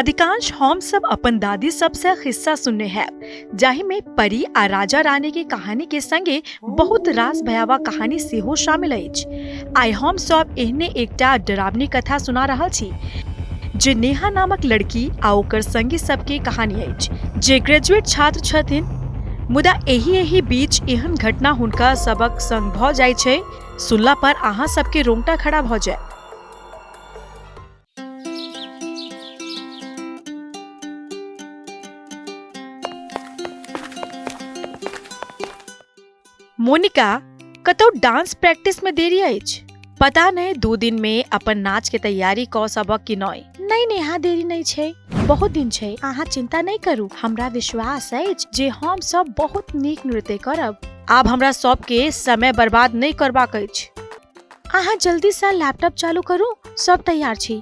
अधिकांश हम सब अपन दादी सबसँ खिस्सा सुनने हैब, जाहिमे परी आ राजा रानी के कहानी के संगे बहुत रास भयावह कहानी सेहो शामिल अछि। आइ हम सब एहने एकटा डरावनी कथा सुना रहल छी, जे नेहा नामक लड़की आ ओकर संगी सबके कहानी अछि, जे ग्रेजुएट छात्र छथिन। मुदा एहि एहि बीच एहन घटना हुनका सबक संग भऽ जाइ छै, सुनला पर अहाँ सबके रोंगटा खड़ा भऽ जायत। मोनिका कतौ डांस प्रैक्टिस में देरी अछि, पता नहीं 2 दिन में अपन नाच के तैयारी क सबक कि नहीं। नहीं नेहा, देरी नहीं छै, बहुत दिन छै, अहाँ चिंता नहीं करू, हमरा विश्वास अछि जे हम सब बहुत नीक नृत्य करब। आब हमरा सबके समय बर्बाद नहीं करबाक अछि। अहाँ जल्दी से लैपटॉप चालू करू, सब तैयार छी।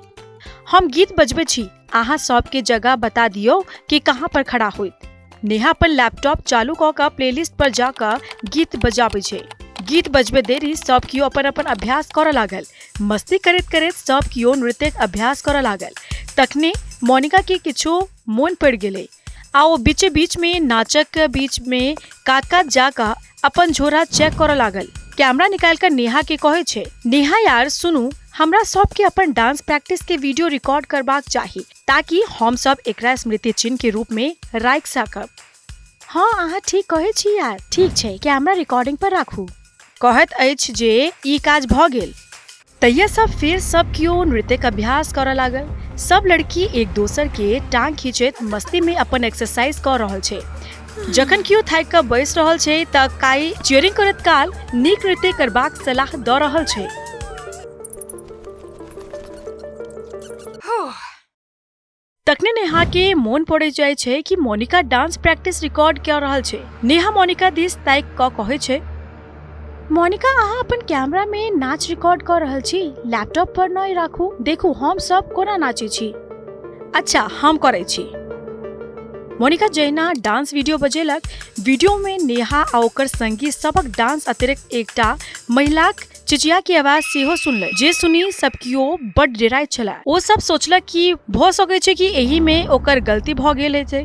हम गीत बजबै छी, अहाँ सबके जगह बता दियौ कि कहाँ पर खड़ा होइत। नेहा अपन लैपटॉप चालू कऽ कऽ प्लेलिस्ट पर जा कऽ गीत बजाबै छै। गीत बजबै देरी सब कियो अपन अपन अभ्यास करऽ लागल। मस्ती करैत करैत सब कियो नृत्यक अभ्यास करऽ लागल। तखने मोनिका के किछु मोन पड़ि गेलै आ ओ बीचे बीच में नाचक बीच में कात कात जा कऽ अपन झोरा चेक करऽ लागल। कैमरा निकालि कऽ नेहा के कहै छै, नेहा यार सुनू, हमरा सबके अपन डांस प्रैक्टिस के वीडियो रिकॉर्ड करबाक चाही ताकि हम सब एकरा स्मृति चिन्ह के रूप में राखि सकब। हाँ अहाँ ठीक कहै छी यार, ठीक छै, कैमरा रिकॉर्डिंग पर राखू। कहैत अछि जे ई काज भऽ गेल। तहिया सब फेर सब कियो नृत्यक अभ्यास करऽ लागल। सब लड़की एक दोसर के टांग खींचैत मस्ती में अपन एक्सरसाइज कऽ रहल छै। जखन कियो थाकि कऽ बैस रहल छै तऽ काई चीयरिंग करैत काल नीक नृत्य करबाक सलाह दऽ रहल छै। तखने नेहा के मोन पड़ि जाइ छै कि मोनिका डांस प्रैक्टिस रिकॉर्ड कऽ रहल छै। नेहा मोनिका दिस ताकि कऽ कहै छै, मोनिका अहाँ अपन कैमरा में नाच रिकॉर्ड कऽ रहल छी, लैपटॉप पर नहि राखू, देखू हम सब कोना नाचै छी। अच्छा हम करै छी। मोनिका जहिना डांस वीडियो बजेलक, वीडियो में नेहा आ ओकर संगी सबक डांस अतिरिक्त एकटा महिलाक चिचिया के आवाज सेहो सुनलक, जे सुनी सब कियो बड डेराइत छला। ओ सब सोचलक कि भऽ सकै छै कि एहि में ओकर गलती भऽ गेल हेतै।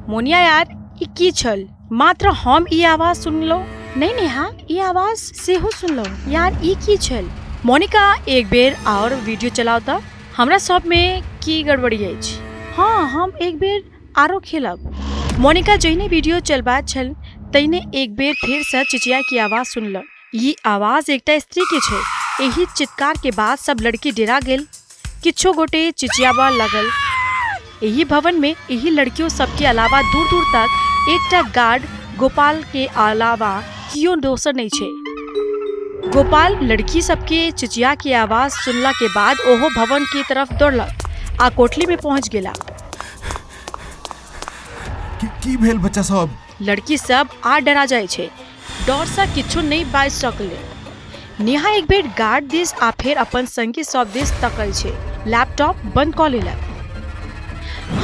मोनिया यार ई की छल, मात्र हम ई आवाज सुनलहुँ? नहीं नेहा, ई आवाज सेहो सुनलहुँ यार, ई की छल? मोनिका एक बेर आओर वीडियो चलाओ तऽ, हमरा सब में की गड़बड़ी अछि। हाँ हम एक बेर आरो खेलब। मोनिका जहिने वीडियो चलबैत छल तहिने एक बेर फेर से चिचिया के आवाज सुनलक। ई आवाज एकटा स्त्री के छै। एहि चित्कार के बाद सब लड़की डेरा गेल। किछु गोटे चिचियाबऽ लगल। एहि भवन में एहि लड़कियों सबके अलावा दूर दूर तक एकटा गार्ड गोपाल के अलावा कियो दोसर नहीं छै। गोपाल लड़की सबके चिचिया के आवाज सुनला के बाद ओहो भवन के तरफ दौड़लक आ कोठली में पहुंच गेला। की भेल बच्चा सब? लड़की सब आ डरा जाइ छै, डर से किछु नहीं बाजि सकले। नेहा एक बेर गार्ड दिस आ फेर अपन संगी सब दिस तकै छै, लैपटॉप बंद कऽ लेलक।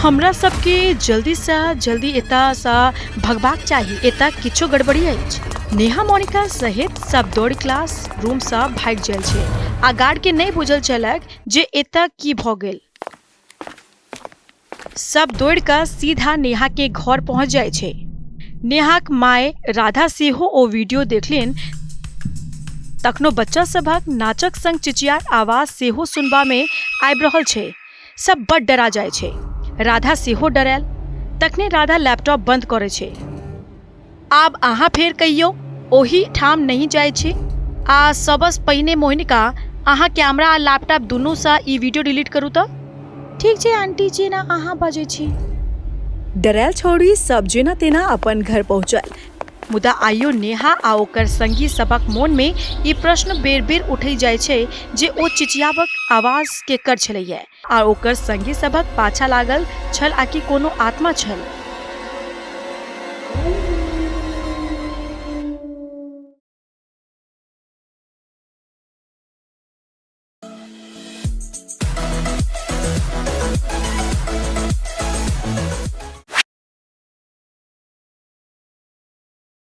हमरा सबके जल्दी से जल्दी एतऽ से भगबाक चाही, एतऽ किछु गड़बड़ी अछि। नेहा मोनिका सहित सब दौड़ क्लास रूम से भागि जाइ छै आ गार्ड के नहीं बुझल छलक जे एतऽ की भऽ गेल। सब दौड़ कऽ सीधा नेहा के घर पहुंच जाइ छै। नेहाक माय राधा सेहो ओ वीडियो देखलिन। तखनो बच्चा सभक नाचक संग चिचियार आवाज सेहो सुनबा में आबि रहल छै। सब बड डरा जाइ छै। राधा सेहो डरायल। तखने राधा लैपटॉप बंद करै छै। आब अहाँ फेर कहियौ ओहि ठाम नहीं जाइ छी। आ सबस पहिने मोहिनिका अहाँ कैमरा आ लैपटॉप दुनूसँ ई वीडियो डिलीट करू तऽ। ठीक छै आंटी, जेना अहाँ बजै छी। डरायल छौड़ी सब जेना तेना अपन घर पहुँचल। मुदा आइयो नेहा आ ओकर संगी सभक मोन में ई प्रश्न बेर बेर उठै जाइ छै जे ओ चिचियाबक आवाज केकर छलैया आ ओकर संगी सभक पाछा लागल छल आ कि कोनो आत्मा छल।